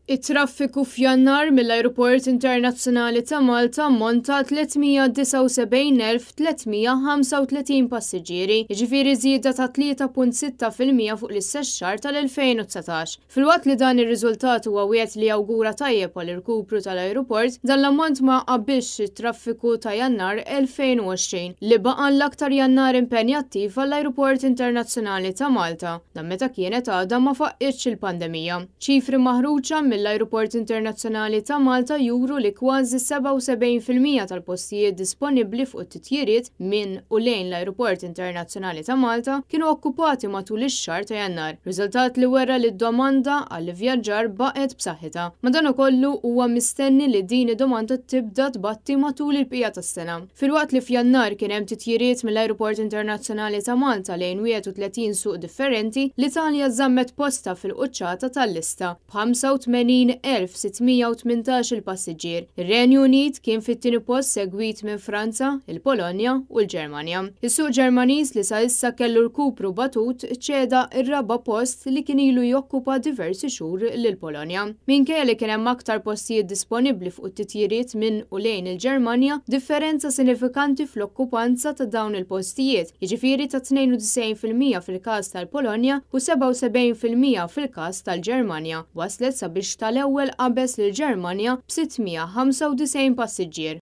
It-traffiku f'Jannar mill-Ajruport Internazzjonali ta' Malta ammonta 379,335 passiġġieri, jiġifieri żieda ta' 3.6% fuq l-istess xahar tal-2019. Filwaqt li dan ir-riżultat huwa wieħed li jawgura tajjeb għal irkupru tal-ajruport, dan l-ammont ma qabiżx it-traffiku ta' Jannar 2020, li baqa' l-aktar Jannar impenjattiv għall-Ajruport Internazzjonali ta' Malta, dan meta kienet għadha ma faqqgħetx il-pandemija. Ċifri maħruġa mill-Ajruport Internazzjonali ta' Malta juru li kważi 77% tal-postijiet disponibbli fuq it-titjiriet minn u lejn l-Ajruport Internazzjonali ta' Malta kienu okkupati matul ix-xahar ta' Jannar, riżultat li wera li d-domanda għall-ivvjaġġar baqgħet b'saħħitha. Madankollu, huwa mistenni li din id-domanda tibda tbatti matul il-bqija tas-sena. Filwaqt li f'Jannar kien hemm titjiriet mill-Ajruport Internazzjonali ta' Malta lejn 31 suq differenti, l-Italja żammet postha fil-quċċata tal-lista, b'85,618 il-passiġġier. Ir-Renju Unit kien fit-tieni post segwit minn Franza, il-Polonja u l-Ġermanja. Is-suq Ġermaniż li sa issa kellu rkupru batut ċeda r-raba' post li kien ilu jokkupa diversi xhur lill-Polonja. Minkejja li kien hemm aktar postijiet disponibbli fuq it-titjiriet minn u lejn il-Ġermanja, differenza sinifikanti fl-okkupanza ta' dawn il-postijiet, jiġifieri ta' 92% fil-każ tal-Polonja u 77% fil-każ tal-Ġermanja, wasslet sabiex tal-ewwel qabeż lill-Ġermanja b' 695 passiġġier.